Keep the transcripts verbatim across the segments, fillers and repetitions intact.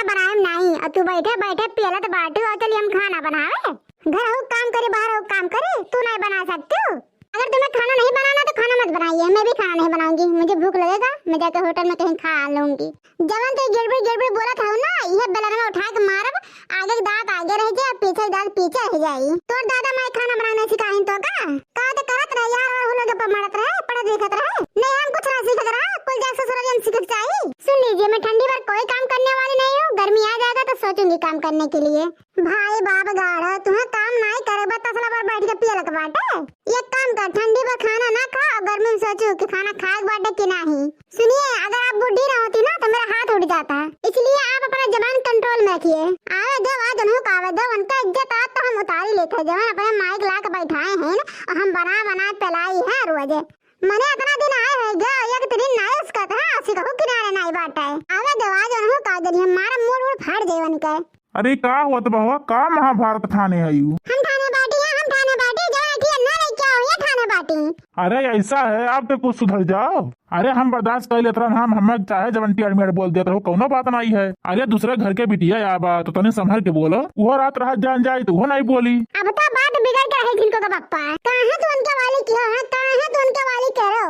बनाए नाई, और तू बैठे बैठे पियलत बाटू, और चली हम खाना बनावे। घर हो काम करे, बाहर हो काम करे, तू नहीं बना सकती हो? अगर तुम्हें खाना नहीं बनाना तो खाना मत बनाइए, मैं भी खाना नहीं बनाऊंगी। मुझे भूख लगेगा, मैं जाके होटल में कहीं खा लूंगी। जवन तो गिड़बिड़ गिड़बिड़ बोलत हऊ ना, यह बेलनवा उठा के मारब, आगे के दांत आगे रह जाए, पीछे के दांत पीछे रह जाई। तोर दादा माई खाना बनाना सिखाइन तो का? का तो करत रहे यार, और लोग पर मरत रहे, पढ़त लिखत रहे। नहीं, हम कुछ ना सीखत रहा, कुल जाके ससुराल में सीखे के चाही। सुन लीजिए, मैं ठंडी भर कोई काम करने वाली नहीं हूँ, गर्मी आ जाएगा तो सोचूंगी काम करने के लिए। भाई बाप गाड़ा, तुम्हें काम नाई करे बा, तसला पर बैठ के पियलक बाटे। एक काम कर, ठंडी में खाना ना खा और गर्मी में सोचू कि खाना खाए के बाटे कि नाही। सुनिए, अगर आप बूढ़ी ना होती ना तो मेरा हाथ उठ जाता, इसलिए आप अपना जबान कंट्रोल में रखिए। आवे दो, आज उन्हों का आवे दो, उनका इज्जत आज तो हम उतारी लेते हैं, जवन अपने माइक ला के बैठाए हैं ना, और हम बना बना पिलाई है रोज। मने इतना दिन आए है गए, एक दिन नाई उसका था, सिकहू किनारे नाई बाटे। आवे दो, आज उन्हों का दिन है, मारा मूड़ उड़ फाड़ दे उनके। अरे का होत बा हो, का महाभारत ठाने आयु? हम ठाने बाटी है, हम ठाने बाटी, जो आटी है ना लेके आओ, ये ठाने बाटी। अरे ऐसा है, आप तो कुछ सुधर जाओ। अरे हम बर्दाश्त कर लेत रहन, हम हमें चाहे जवन टियर मियर बोल देत रहो, कौनो बात नहीं है। अरे दूसरे घर के बिटिया या बा तो तने संभल के बोलो, वो रात रात जान जाए तो वो नहीं बोली। अब तो बात बिगड़ के रही झिनको का पप्पा, कहाँ तू उनके वाली किया है, कहाँ तू उनके वाली करो?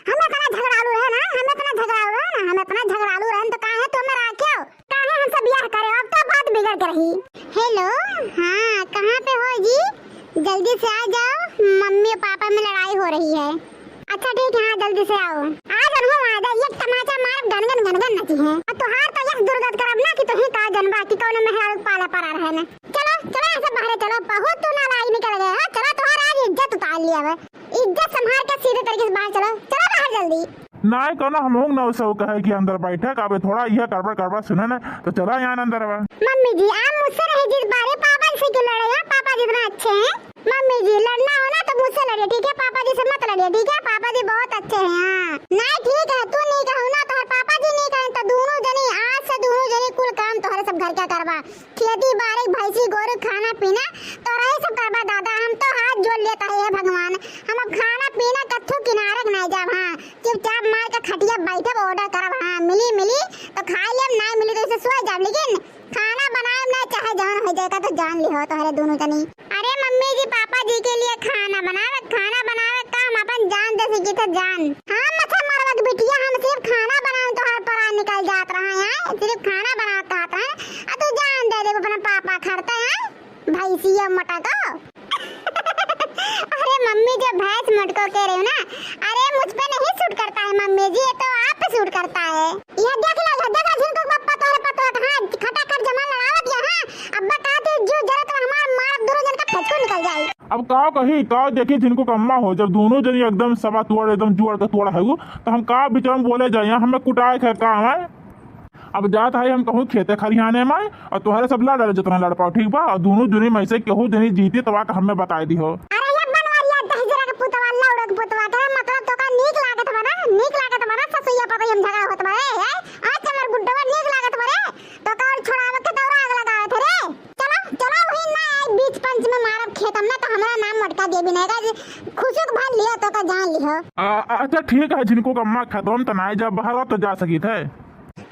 हम इतना झगड़ालू रहे ना, हम इतना झगड़ालू रहे ना, हम इतना झगड़ालू रहे तो काहे तो हमें राख्यो? काहे हमसे बियाह करे? अब तो बात बिगड़ के रही। हेलो, हाँ, कहाँ पे हो जी? जल्दी से आ जाओ, मम्मी और पापा में लड़ाई हो रही है। अच्छा ठीक है, हाँ जल्दी से आओ। आज हम आ जाए, एक तमाचा मारब, गन गन गन गन नची है। और तोहार तो यह दुर्गत करब ना कि तुही का जनबा कि कौन मेहरारू पाला पड़ा रहे ना। चलो चलो, ऐसे बाहर चलो, बहुत तू नालायक निकल गए हो। चलो तोहार आज इज्जत उतार लिया है। इज्जत संभाल के सीधे तरीके से बाहर चलो, चलो बाहर जल्दी। नाय कौनो हम लोग ना सब कहे कि अंदर बैठे, का बे थोड़ा यह गड़बड़ गड़बड़ सुने ना, तो चला यहाँ अंदर बा। मम्मी जी, आप मुझसे नहीं जिद पा रहे, पापा जी से क्यों लड़ रहे हैं? पापा जी इतना अच्छे हैं। मम्मी जी, लड़ना हो ना तो मुझसे लड़िए, ठीक है? पापा जी से मत लड़िए, ठीक है? पापा जी बहुत अच्छे हैं। हाँ। नहीं ठीक है, तू नहीं कहू ना, तोहर पापा जी नहीं कहे तो दोनों जनी आज से दोनों जनी कुल काम तोहरे सब घर क्या करबा। खेती बाड़ी, भैंसी गोरू, खाना पीना, तोहरे सब करबा दादा। हम तो हाथ जोड़ लेता है, हे भगवान, हम अब खाना पीना कत्थू किनारे के नहीं जाब। हाँ, चुपचाप मार के खटिया बैठब, ऑर्डर करब। हाँ, मिली मिली तो खाई लेब, नहीं मिली तो इसे सोए जाब, लेकिन खाना बनाए ना, चाहे जौन हो जाएगा तो जान लिहो तोहरे दोनों जनी। अरे मम्मी जी, पापा जी के लिए खाना बनावे, खाना बनावे का हम अपन जान दे सकी थे, जान। हाँ, मच्छर मरवा के बिटिया, हम सिर्फ खाना बनावे तोहर परा निकल जात रहा है, सिर्फ खाना बनावे कहत रहा है, आ तू जान दे दे अपना पापा खरते हैं, भैंसिया मोटा को। अरे मम्मी, जो भैंस मोटको कह रहे हो ना, अरे मुझ पे नहीं सूट करता है मम्मी जी, ये तो आप पे सूट करता है। यह देख लो, यह देख लो, झिनको पप्पा तोहरे पतोह का, हाँ, खटाखट जमा लड़ावत है, हाँ। अब्बा कहा थे, जो जरा तो हमार मार दोनों जन का फेंको निकल जाए। अब का कही, का देखी झिनको कम्मा हो, जब दोनों जनी एकदम सवा तोड़, एकदम जुआड़ का तोड़ा है वो, तो हम का बिचार बोले जाए, यहाँ हमें कुटाए का काम है। अब जात है हम कहूँ खेते खरिहाने में, और तोहरे सब लड़ लड़ जितना लड़ पाओ, ठीक बा? और दोनों जनी में से केहू जनी जीती तो आके हमें बताई दिहो। अरे ये बनवारिया दहिजरा के पुतवा, लौड़ा के पुतवा, तेरा मतलब तो का नीक लागत बा ना, नीक लागत बा ना, ससुइया पतई हम झगड़ा होत बा, ए, ए, आज हमर गुड्डवा नीक लागत बा रे, तो का और छोड़ावे के दौरा आग लगावे थे रे। चलो, चलो वही ना आई बीच पंच में मारब खेत हम ना, तो हमरा नाम मटका देबी नहीं का, खुशुक भर लियो तो का जान लिहो। आ, अच्छा ठीक है, झिनको कम्मा खतम तो ना जा, बाहर तो जा सकी थे।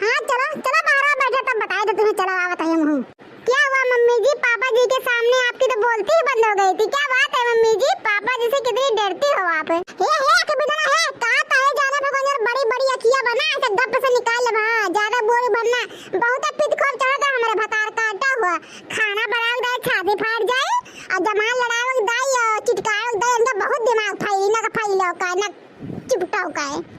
हाँ, चलो, चलो, बाहर बैठे, तब बताए तो तुम्हें, चलो, आवत है हम हूँ। क्या हुआ मम्मी जी, पापा जी के सामने आपकी तो बोलती ही बंद हो गई थी, क्या बात है मम्मी जी, पापा जी से कितनी डरती हो आप? हे, हे, कभी तो ना है, कहा तो है जाना भगवान, बड़ी, बड़ी अखियाँ बना, ऐसे गप से निकाल ले, हाँ, ज्यादा बोल बनना, बहुत पित खोल चढ़ा था हमारे भतार काटा हुआ, खाना बनाओ दाई, छाती फाट जाए, और जमान लड़ाओ दाई, और चिटकाओ दाई, इनका बहुत दिमाग फैली, ना फैलाओ का, ना चिपटाओ का है।